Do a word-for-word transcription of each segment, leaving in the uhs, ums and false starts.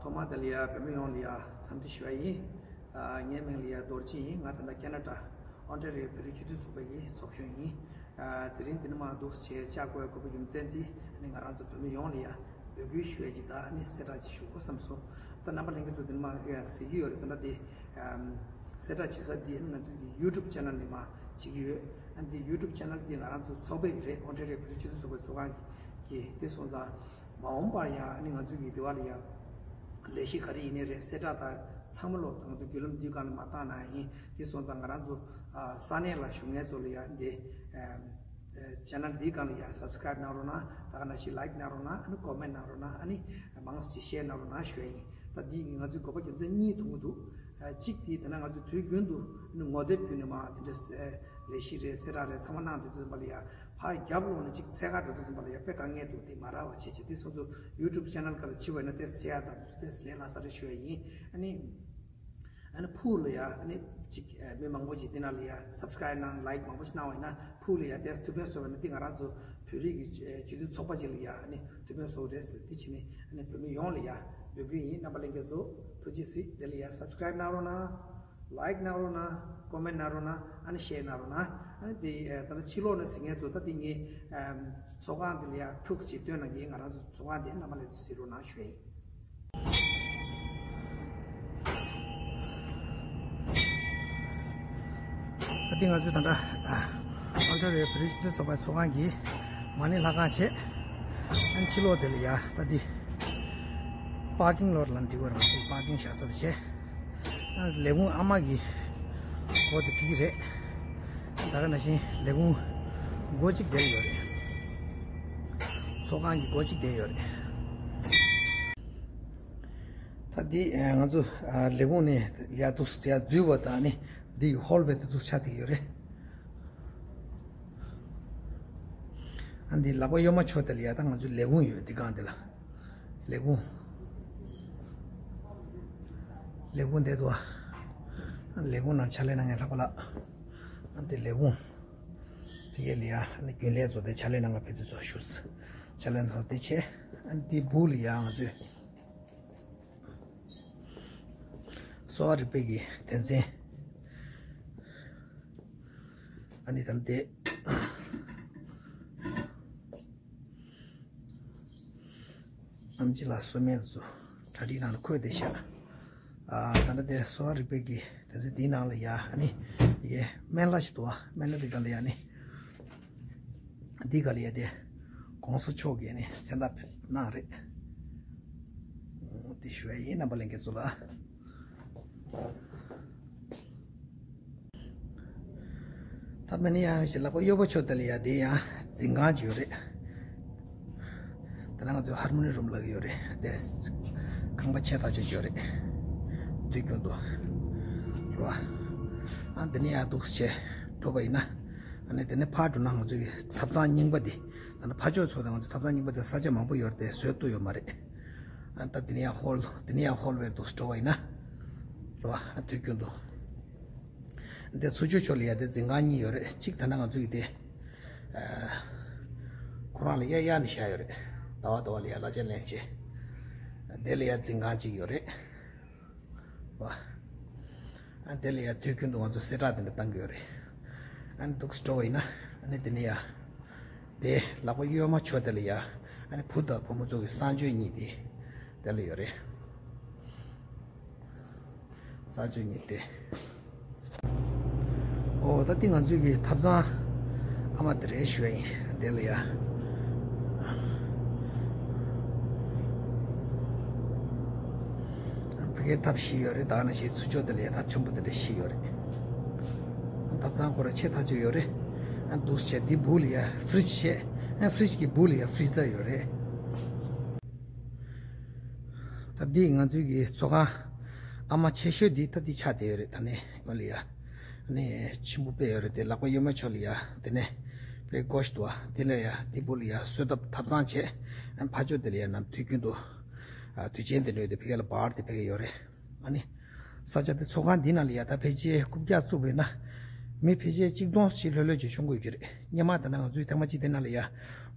ཐོག་མ་དེ་ལ་ཡ་བོད་མི་ཡོངས་ལ་ཡ་འཚམས་འདྲི་ཞུ་བ་ཡིན། ཨ། ངའི་མིང་ལ་ཡ་རྡོ་རྗེ་ཡིན། ང་ད་ལྟ་ཁེ་ན་ཌ་ཨོན་ཊ་རི་ཡོ་བོད་རིགས་སྤྱི་མཐུན་ཚོགས་པའི་གི་ཚོགས་གཞོན་ཡིན། ཨ། དེ་རིང་འདི་ནས་མར་འདུག་སེ་བྱས་བཅར་དགོས་ཡ་དགོས་པ་རྒྱུ་མཚན་དེ་ནི་ང་རང་ཚོ་བོད་མི་ཡོངས་ལ་ཡ་འབོད་སྐུལ་ཞུ་ཡ་ཅིག་དང་ནི་གསལ་བསྒྲགས་ཅིག་ཞུ་དགོས་བསམ་སོང་། ད་རྣམ་པ་ལྷན་རྒྱས་ཚོ་འདི་ནས་མར་ཡ་གཟིགས་ཀྱི་ཡོད་རེད། ད་ལྟ་འདི་ཨམ་གསལ་བསྒྲགས་བྱེད་ས་འདི་ནི་ང་ཚོའི་གི་ཡུ་ཊུབ་ཆེ་ནལ་ནས་མར་བྱེད་ཀྱི་ཡོད། ཨ། འདི་ཡུ་ཊུབ་ཆེ་ནལ་འདི་ང་རང་ཚོ་ཚོགས་པའི་གི་རེད། ཨོན་ཊ་རི་ཡོ་བོད་རིགས་སྤྱི་མཐུན་ཚོགས་པའི་ཚོགས་ཁང་གི། དེ་སོང་ཙང་མ་འོངས་པར་ཡང་ཨ་ནི་ང་ཚོའི་གི་འདི་བ་ལ་ཡ་ལས་གཞི་ག་རེ་ཡིན་ནའི་རེད། གསལ་བསྒྲགས་དང་ཚང་མ་ལོ་ང་ཚོ་བརྒྱུད་ལམ་འདིའི་སྒང་ལ་མར་བཏང་གནང་ཡིན། དེ་སོང་ཙང་ང་རང་ཚོ་ཨ་ས་གནས་ལ་བཞུགས་མཁན་ཚོ་ལ་ཡ་འདི་ཨ་ཆེ་ནལ་འདིའི་སྒང་ལ་ཡ་སབ་སི་ཀ་རེབ་གནང་རོགས་གནང་། ད་ག་ནང་བཞིན་ལའིཀ་གནང་རོགས་གནང་། ཨ་ནི་ཀོ་མེན་ཊི་གནང་རོགས་གནང་། ཨ་ནི་མང་ཙམ་ཞེར་གནང་རོགས་གནང་ཞུ་ཡ་ཡིན། ད་འདི་ང་ཚོའི་དགོས་པ་རྒྱུ་མཚན་གཉིས་མཐོང་གི་འདུག་ཨ། གཅིག་དེ་དེ་ན་ང་ཚོས་དུས་རྒྱུན་དུ་ནི་ངོ་དེབ་བརྒྱུད་ནས་མར་དེ་འདྲ་ལས་གཞི་རེད། གསལ་བསྒྲགས་རེད། ཚང་མ་གནང་དུས་ཙམ་པ་ལ་ཡ་ཕར་རྒྱབ་ལོགས་ནས་ཅིག་འཚོལ་ག་འགྲོ་དུས་ཙམ་པ་ལ་ཡ་དཔེ་དཀའ་ངལ་འདུག་དེ་མ་རག་པ་བྱེད་བྱེད། དེ་སོང་ཙང་ཡུ་ཊུབ་ཆེ་ནལ་སྒང་ལ་ཕྱིན་པ་ཡིན་ན་དེ་འཚོལ་ཡ་དང་དེ་ཚོ་དེ་ལས་སླ་ས་རེད་ཞུ་ཡ་ཡིན། ཨ་ནི་ཨ་ནི་ཕུགས་ལ་ཡ་ཨ་ནི་ཅིག་ཨ་མི་མང་པོ་ཅིག་དེ་ནང་ལ་ཡ་སབ་སི་ཀ་རེབ་གནང་། ལའིཀ་མང་པོ་ཞིག་གནང་བ་ཡིན་ན་ཕུགས་ལ་ཡ་དེ་ཐུགས་ཕན་གསོས་པ་ཡིན་ན་དེ་ང་རང་ཚོ་བོད་རིགས་ཀྱི་ཨ་སྤྱི་མཐུན་ཚོགས་པ་ཅིག་ལ་ཡ་ཨ་ནི་ཐུགས་ཕན་གསོས་རེད་ཟེར། དེ་བྱས་ནས་ཨ་ནི་བོད་མི་ཡོངས་ལ་ཡ་འབོད་སྐུལ་ཡིན། རྣམ་པ་ལྷན་རྒྱས་ཚོ་ཐུགས་རྗེ་གཟིགས། དེ་ལ་ཡ་སབ་སི་ཀ་རེབ་གནང་རོགས་གནང་། ལའིཀ་གནང་རོགས་གནང་། ཀོ་མེན་ཊི་གནང་རོགས་གནང་། ཨ་ནི་ཤེར་གནང་རོགས་གནང་། ཨ་ནི་དེ་ཨ་ད་ལྟ་ཕྱི་ལོགས་ནས་གཟིགས་མཁན་ཚོ་ད་དེ་ངས་ཨ་ཚོགས་ཁང་འདི་ལ་ཡ་ཐུགས་རྗེ་སྟོན་གནང་གི། ང་རང་ཚོ་ཚོགས་ཁང་འདི་རྣམ་པ་ལྷན་རྒྱས་ཚོ་གཟིགས་རོགས་གནང་ཞུ་ཡ་ཡིན། ད་ལྟ་ང་ཚོས་ད་ལྟ་ཨ་ཨོན་ཊ་རི་ཡོ་བོད་རིགས་སྤྱི་མཐུན་ཚོགས་པའི་ཚོགས་ཁང་གི་མ་ཎི་ལྷ་ཁང་བྱས། ཨ་ནི་ཕྱི་ལོགས་དེ་ལ་ཡ་ད་འདི་པར་ཀིང་ལོཊ་ལབ་འདི་བར་ང་ཚོས་པར་ཀིང་བཞག་ས་དེ་བྱས། ཨ་ལས་ཁུངས་ཨ་མ་གི་སྒོ་དེ་ཕ་གི་རེད། ད་ག་ནང་བཞིན་ལས་ཁུངས་སྒོ་གཅིག་དེར་ཡོད་རེད། ཚོགས་ཁང་གི་སྒོ་གཅིག་དེར་ཡོད་རེད། ད་འདི་ང་ཚོ་ལས་ཁུངས་ནས་ཡར་འདུག་ཡར་འཛུལ་བ་དང་ནི་འདི་ཧོལ་ཝེ་དེ་འདུག་ཆགས་བསྡད་ཡོད་རེད། ཨ་འདི་ལག་པ་གཡོན་མ་ཕྱོགས་དེ་ལ་ཡ་ད་ང་ཚོ་ལས་ཁུངས་ཡོད། འདི་སྒང་འདི་ལ་ལས་ཁུངས། ལས་ཁུངས་བསྡད་འདུག་ཨ་ལས་ཁུངས་ནང་ཕྱག་ལས་གནང་མཁན་ལྷག་པ་ལགས། ཨ་འདི་ལས་ཁུངས། དེ་ག་ལ་ཡ་ཨ་ནི་རྒྱུན་ལས་ཚོ་དེ་ཕྱག་ལས་གནང་མཁན་ཕེབས་དུས་ཚོ་ཞུ། ཕྱག་ལས་གནང་ཚོ་དེ་བྱས། ཨ་ནི་འདི་སྦུག་ལ་ཡ་ང་ཚོས་གསོ་བ་རིག་པའི་གི་དོན་ཚན། ཨ་ནི་ད་དེ། ཨམ་ཆི་ལ་སོ་མེད་ཚོ་གྲ་སྒྲིག་ནང་ལ་འཁོད་བསྡད་ཤག་ཨ་ད་ལྟ་དེ་གསོ་བ་རིག་པའི་གི་དེ་ཚོ་དེའི་ནང་ལ་ཡ་ཨ་ནི་ཡེ་སྨན་བླ་ཞིག་འདུག་ཨ། སྨན་བླ་དེ་ག་ལ་ཡ་ནི་འདི་ག་ལ་ཡ་དེ་གོང་ས་མཆོག་གིས་ནི་མཚན་རྟགས་གནང་རེད། འདི་ཞུ་ཡ་ཡིན། རྣམ་པ་ལྷན་རྒྱས་ཚོ་ལ། ད་མ་ཎི་ཡང་ཞེས་ལག་པ་གཡོན་པ་ཕྱོགས་དེ་ལ་ཡ་དེ་ཡང་འཛིན་ཁང་ཅིག་ཡོད་རེད། དེ་ན་ང་ཚོས་ཧར་མོ་ནི་རུམ་ལབ་ཀྱི་ཡོད་རེད། དེ་ཁང་པ་ཆེ་ཐག་ཆོད་ཅིག་ཡོད་རེད། དུས་རྒྱུན་དུ་རེད་བ། ཨ་དེ་ནས་ཡང་འདུག་སེ་འགྲོ་བ་ཡིན་ན། ཨ་ནི་དེ་ནས་ཕར་འགྲོ་ན་ང་ཚོ་གི་ཐབ་ཚང་རྙིང་པ་འདི། ད་ནི་ཕར་ཕྱོགས་ཚོ་དང་ང་ཚོ་ཐབ་ཚང་རྙིང་པ་དེ་ས་ཆ་མང་པོ་ཡོད་རེད་དེ་བཟོས་བཏུབ་ཡོད་མ་རེད། ཨ་ད་དེ་ནས་ཡང་ཧོལ། དེ་ནས་ཡང་ཧོལ་ཝེ་འདུག་སེ་འགྲོ་བ་ཡིན་ན། རེད་བ། ཨ་དུས་རྒྱུན་དུ། འདི་ཚུར་ཕྱོགས་ཕྱོགས་ལ་ཡ་དེ་འཛིན་ཁང་གཉིས་ཡོད་རེད། གཅིག་ད་ནི་ང་ཚོ་ཡི་དེ། ཨ་ཁོ་རང་ལ་གཡས་གཡས་ནས་བཞག་ཡོད་རེད། ཟླ་བ་ཟླ་བ་ལ་ཡ་གླ་ཆ་ལེན་བྱེད། དེ་ལ་ཡ་འཛིན་ཁང་གཅིག་ཡོད་རེད། བ། ཨ་དེ་ལ་ཡ་དུས་རྒྱུན་དུ་ང་ཚོ་གསལ་བསྒྲགས་དེ་འདྲ་བཏང་གི་ཡོད་རེད། ཨ་ནི་འདུག་སེ་འགྲོ་བ་ཡིན་ན། ཨ་ནི་དེ་ནས་ཡ། དེ་ལག་པ་གཡོན་མ་ཕྱོགས་དེ་ལ་ཡ། ཨ་ནི་བུ་དང་བུ་མོ་ཚོ་གི་གསང་སྤྱོད་གཉིས་དེ། དེ་ལ་ཡོད་རེད། གསང་སྤྱོད་གཉིས་དེ། ཨོ་ད་འདི་ང་ཚོའི་གི་ཐབ་ཚང་ཨ་མ་དེ་རེད་ཞུ་ཡ་ཡིན། དེ་ལ་ཡ། ཕ་གིའི་ཐབ་བཞི་ཡོད་རེད། ད་ནང་བཞིན་ཚུར་ཕྱོགས་དེ་ལ་ཡ་ཐབ་ཆེན་པོ་དེ་འདྲ་བཞི་ཡོད་རེད། ཐབ་ཚང་ཁོ་ར་ཆེ་ཐག་ཆོད་ཡོད་རེད། ཨ་འདུག་སེ་བྱས་འདི་སྦུག་ལ་ཡ་ཕི་རིཇ་བྱས། ཨ་ཕི་རིཇ་གི་སྦུག་ལ་ཡ་ཕི་རི་ཛར་ཡོད་རེད། ད་འདི་ང་ཚོའི་གི་ཚོགས་ཁང་ཨ་མ་ཆེ་ཤོས་འདི་ད་འདི་ཆགས་བསྡད་ཡོད་རེད། ད་ནི་ཡོད་ལ་ཡ། ཨ་ནི་ཆེན་པོ་དཔེ་ཡོད་རེད་དེ། ལག་པ་གཡོན་མ་ཕྱོགས་ལ་ཡ་དེ་ནས་དཔེ་སྒོ་ཞིག་འདུག་བ། དེ་ལ་ཡ་དེ་སྦུག་ལ་ཡ་གསོལ་ཐབ་ཐབ་ཚང་བྱས། ཨ་ནི་ཕར་ཕྱོགས་དེ་ལ་ཡ་ནམ་དུས་རྒྱུན་དུ་ཨ་དུས་ཆེན་དེ་འདྲ་ཡོད་དེ་ཕ་གི་ལ་བར་དེ་ཕ་གི་ཡོད་རེད། ཨ་ནི་ས་ཆ་དེ་ཚོགས་ཁང་འདི་ནང་ལ་ཡ་ད་ཕལ་ཆེར་རྐུབ་བཀྱག་བཙུགས་པ་ཡིན་ན་མི་ཕལ་ཆེར་གཅིག་སྟོང་ཞིག་ལྷོད་ལྷོད་ཅིག་ཤོང་གི་ཡོད་ཀྱི་རེད། སྔོན་མ་ད་ནི་ང་ཚོའི་ཐེངས་མ་གཅིག་དེ་ནང་ལ་ཡ་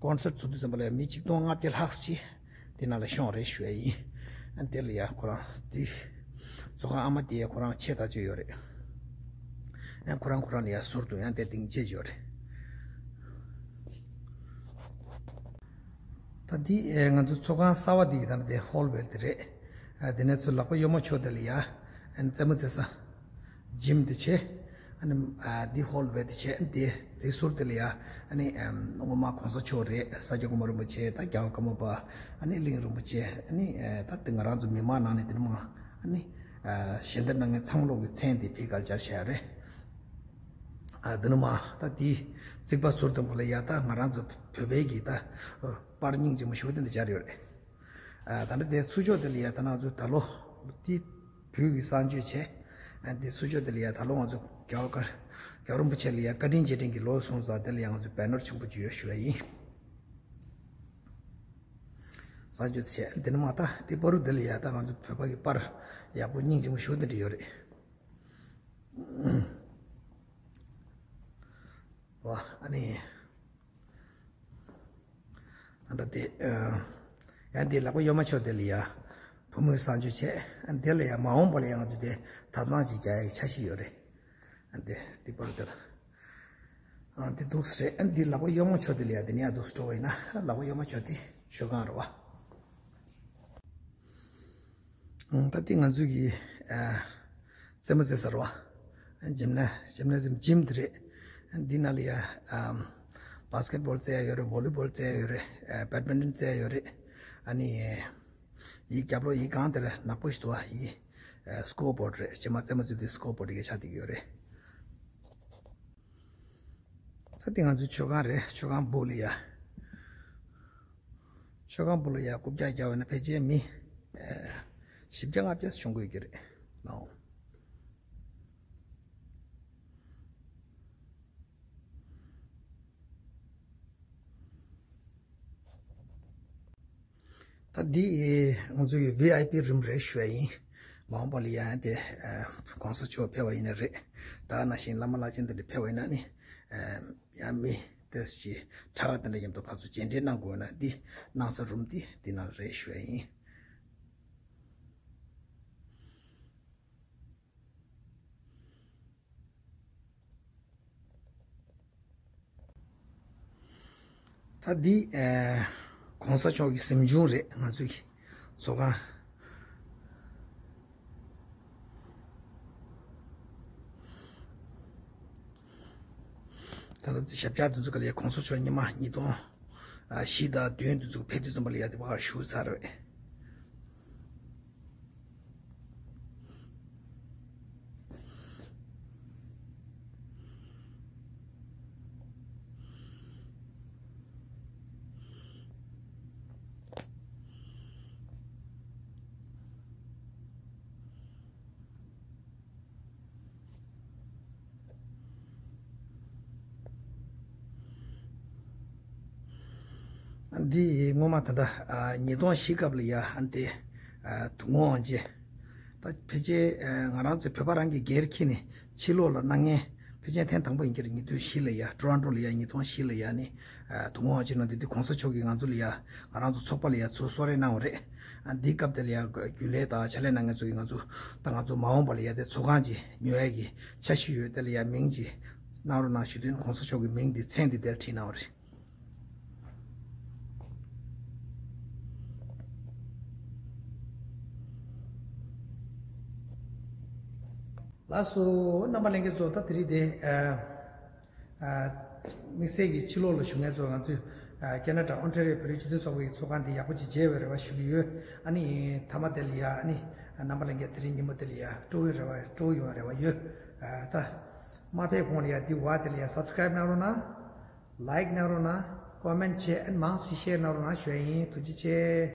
ཀོན་སར་ཚོགས་དུས་ཙམ་པ་ལ་ཡ་མི་གཅིག་སྟོང་ལྔ་བརྒྱ་ལྷག་ཅིག་དེ་ནང་ལ་ཤོང་རེད་ཞུ་ཡ་ཡིན། ཨ་དེ་ལ་ཡ་ཁོ་རང་དེ་ཚོགས་ཁང་ཨ་མ་དེ་ཡ་ཁོ་རང་ཆེ་ཐག་ཆོད་ཡོད་རེད། ཨ་ཁོ་རང་ཁོ་རང་ལ་ཡ་ཟུར་དུ་ཡང་དེ་སྡིངས་ཆ་ཡོད་རེད། ད་འདི་ཨེ་ང་ཚོ་ཚོགས་ཁང་གསར་བ་འདི་གི་ད་ནི་དེ་ཧོལ་ཝེ་དེ་རེད། ཨ་དེ་ནས་ཚུར་ལག་པ་གཡོན་མ་ཕྱོགས་དེ་ལ་ཡ་ཨ་རྩེད་མོ་རྩེ་ས་ཇིམ་དེ་བྱས། ཨ་ནི་ཨ་འདི་ཧོལ་ཝེ་དེ་བྱས། ཨ་ནི་དེ་དེ་ཟུར་དེ་ལ་ཡ་ཨ་ནི་ཨམ་སྔོན་མ་གོང་ས་མཆོག་རེད། ས་སྐྱ་གོང་མ་རིན་པོ་ཆེ། ད་རྒྱལ་བ་ཀརྨ་པ། ཨ་ནི་གླིང་རིན་པོ་ཆེ། ཨ་ནི་ཨ་ད་དེ་ང་རང་ཚོ་མི་མང་ནང་ནས་དེ་ནི་མ་ཨ་ནི་ཨ་ཞལ་འདེབས་གནང་མཁན་ཚང་མ་ལོག་གི་མཚན་དེ་ཕི་གལ་ཆར་བྱས་རེད། ཨ་འདི་ནི་མ་ད་དེའི་རྩིག་པ་ཟུར་དུ་མ་ལ་ཡ་ད་ང་རང་ཚོ་བོད་པའི་གི་ད་པར་སྙིང་རྗེ་མོ་ཞུ་དེ་འདི་སྦྱར་ཡོད་རེད། ཨ་ད་ནི་དེ་ཚུར་ཕྱོགས་དེ་ལ་ཡ་ད་ང་ཚོ་ད་ལོ་དེ་བོད་ཀྱི་གསར་བརྗེ་བྱས། ཨ་དེ་ཚུར་ཕྱོགས་དེ་ལ་ཡ་ད་ལོ་ང་ཚོ་རྒྱལ་བ་ཀར་རྒྱལ་བ་རིན་པོ་ཆེ་ལ་ཡ་བཀའ་དྲིན་རྗེས་དྲན་གྱི་ལོ་སོང་ཙང་དེ་ལ་ཡ་ང་ཚོ་བེ་ནར་ཆེན་པོ་ཅིག་ཡོད་ཞུ་བ་ཡིན། གསར་བརྗེ་བྱས། འདི་ནི་མ་ད་དེ་པར་དེ་ལ་ཡ་ད་ང་ཚོ་བོད་པ་གི་པར་ཡག་པོ་སྙིང་རྗེ་མོ་ཞུ་དེ་འདྲ་ཡོད་རེད། ཨ་ནི། ཨ་འདྲ་དེ། ཡང་དེ་ལག་པ་གཡོན་མ་ཕྱོགས་དེ་ལ་ཡ། བུ་མོའི་གསར་བརྗེ་བྱས། ཨ་དེ་ལ་ཡ་མ་འོངས་པ་ལ་ཡ་ང་ཚོ་དེ་ཐབ་ཚང་ཅིག་རྒྱག་ཡག་འཆར་གཞི་ཡོད་རེད། ཨ་དེ་དེ་པར་དེ་ལ། ཨ་དེ་འདུག་སེ་རེད། ཨ་དེ་ལག་པ་གཡོན་མ་ཕྱོགས་དེ་ལ་ཡ་དེ་ནས་ཡ་འདུག་སེ་འགྲོ་བ་ཡིན་ན་ལག་པ་གཡོན་མ་ཕྱོགས་དེ་མཆོད་ཁང་རེད་བ། ད་ལྟའི་ང་ཚོའི་གི་རྩེད་མོ་རྩེ་ས་རེད་བ། ཇིམ་ན་ཇིམ་ན་ཟིམ་ཇིམ་དེ་རེད། འདི་ནང་ལ་ཡ་བྷ་སི་ཀེ་ཊི་བྷོལ་རྩེ་ཡ་ཡོད་རེད། བོ་ལི་བྷོལ་རྩེ་ཡ་ཡོད་རེད། བེ་ཌི་མིན་ཊོན་རྩེ་ཡ་ཡོད་རེད། ཨ་ནི་ཡི་རྒྱབ་ལོགས་ཡི་སྒང་དེར་ནག་པོ་ཞིག་འདུག་བ། ཡི་སི་ཀོར་བྷོར་རེད། རྗེས་མ་རྩེད་མོ་རྩེ་དུས་སི་ཀོར་བྷོར་ཡི་གེ་ཆགས་བསྡད་ཀྱི་ཡོད་རེད། ད་ལྟའི་ང་ཚོའི་མཆོད་ཁང་རེད། མཆོད་ཁང་སྦུག་ལ་ཡ། མཆོད་ཁང་སྦུག་ལ་ཡ་རྐུབ་བཀྱག་བརྒྱབ་པ་ན་ཕལ་ཆེར་མི་ཨེ་བཞི་བརྒྱ་ལྔ་བརྒྱ་བྱུང་དགོས་ཀྱི་རེད་ལགས། ད་འདི་ང་ཚོ་ཡི་ཝི་ཨའི་པི་རུམ་རེད་ཞུ་ཡ་ཡིན། མ་འོངས་པ་ལ་ཡང་དེ་གོང་ས་མཆོག་ཕེབས་པ་ཡིན་ན་རེད། ད་ནང་བཞིན་བླ་མ་བླ་ཆེན་དེ་འདྲ་ཕེབས་པ་ཡིན་ན་ནི། ཡང་མི་དེ་ཅི་དྲག་དེ་འདྲ་མཉམ་དུ་ཕར་ཚུར་མཇལ་འཕྲད་གནང་དགོས་ན་འདི་གནང་ས་རུམ་འདི་འདི་ནང་རེད་ཞུ་ཡ་ཡིན། ད་འདི་ཨེ་གོང་ས་མཆོག་གི་གཟིམ་ཆུང་རེད། ང་ཚོའི་གི་ཚོགས་ཁང་། ད་ལྟ་ཞབས་བཀྱག་འདི་ཚོ་ག་ལ་གོང་ས་མཆོག་ཉི་མ་ཉིས་སྟོང་བཞི་དང་བདུན་འདི་ཚོ་ཕེབས་དུས་ཙམ་པ་ལ་ཡ་དེ་བར་བཞུགས་ཚར་རེད། འདི་སྔོན་མ་ད་ལྟ་ཉིས་སྟོང་བཞི་སྐབས་ལ་ཡ་འདི་དུ་ངོ་འཇེ། ད་ཕལ་ཆེར་ང་རང་ཚོ་བོད་པ་རང་གི་སྒེར་འཁྱེར་ནས་ཕྱི་ལོགས་ལ་གནང་མཁན་ཕལ་ཆེར་ཐེངས་དང་པོ་ཡིན་གྱི་རེད། ཉིས་སྟོང་བཞི་ལ་ཡ་ཊོ་རོན་ཊོ་ལ་ཡ་ཉིས་སྟོང་བཞི་ལ་ཡ་ནི་དུ་ངོ་འཇེ་ནང་དེ་དུས་གོང་ས་མཆོག་གིས་ང་ཚོ་ལ་ཡ་ང་རང་ཚོ་ཚོགས་པ་ལ་ཡ་ཚུར་གསོལ་རས་གནང་བ་རེད། འདི་སྐབས་དེ་ལ་ཡ་རྒྱུན་ལས་དང་ཕྱག་ལས་གནང་མཁན་ཚོ་གིས་ང་ཚོ་ད་ང་ཚོ་མ་འོངས་པ་ལ་ཡ་དེ་ཚོགས་ཁང་ཅིག་ཉོ་ཡ་གི་འཆར་གཞི་ཡོད། དེ་ལ་ཡ་མིང་ཅིག་གནང་རོགས་གནང་ཞུ་དུས་གོང་ས་མཆོག་གི་མིང་འདི་མཚན་འདི་དེར་བྲིས་གནང་བ་རེད། ལགས་སོ། རྣམ་པ་ལྷན་རྒྱས་ཚོ་ད་དེ་རིང་དེ་ཨ་ཨ་དམིགས་བསལ་གྱི་ཕྱི་ལོགས་ལ་བཞུགས་མཁན་ཚོ་ང་ཚོའི་ཨ་ཁེ་ན་ཌ་ཨོན་ཊ་རི་ཡོ་བོད་རིགས་སྤྱི་མཐུན་ཚོགས་པའི་ཚོགས་ཁང་འདི་ཡག་པོ་ཅིག་མཇལ་བའི་རེ་བ་ཞུ་གི་ཡོད། ཨ་ནི་མཐའ་མ་དེ་ལ་ཡ་ཨ་ནི་རྣམ་པ་ལྷན་རྒྱས་དེ་རིང་ཉིན་མོ་དེ་ལ་ཡ་སྤྲོ་བོའི་རེ་བ་སྤྲོ་བོ་ཡོང་བའི་རེ་བ་ཡོད། ཨ་ད་མ་ཕེབས་གོང་ལ་ཡ་འདི་བ་དེ་ལ་ཡ་སབ་སི་ཀ་རའིབ་གནང་རོགས་གནང་། ལའིཀ་གནང་རོགས་གནང་། ཀོ་མེན་ཊི་བྱས། ཨ་ནི་མང་ཙམ་ཤེར་གནང་རོགས་གནང་ཞུ་ཡ་ཡིན། ཐུགས་རྗེ་ཆེ།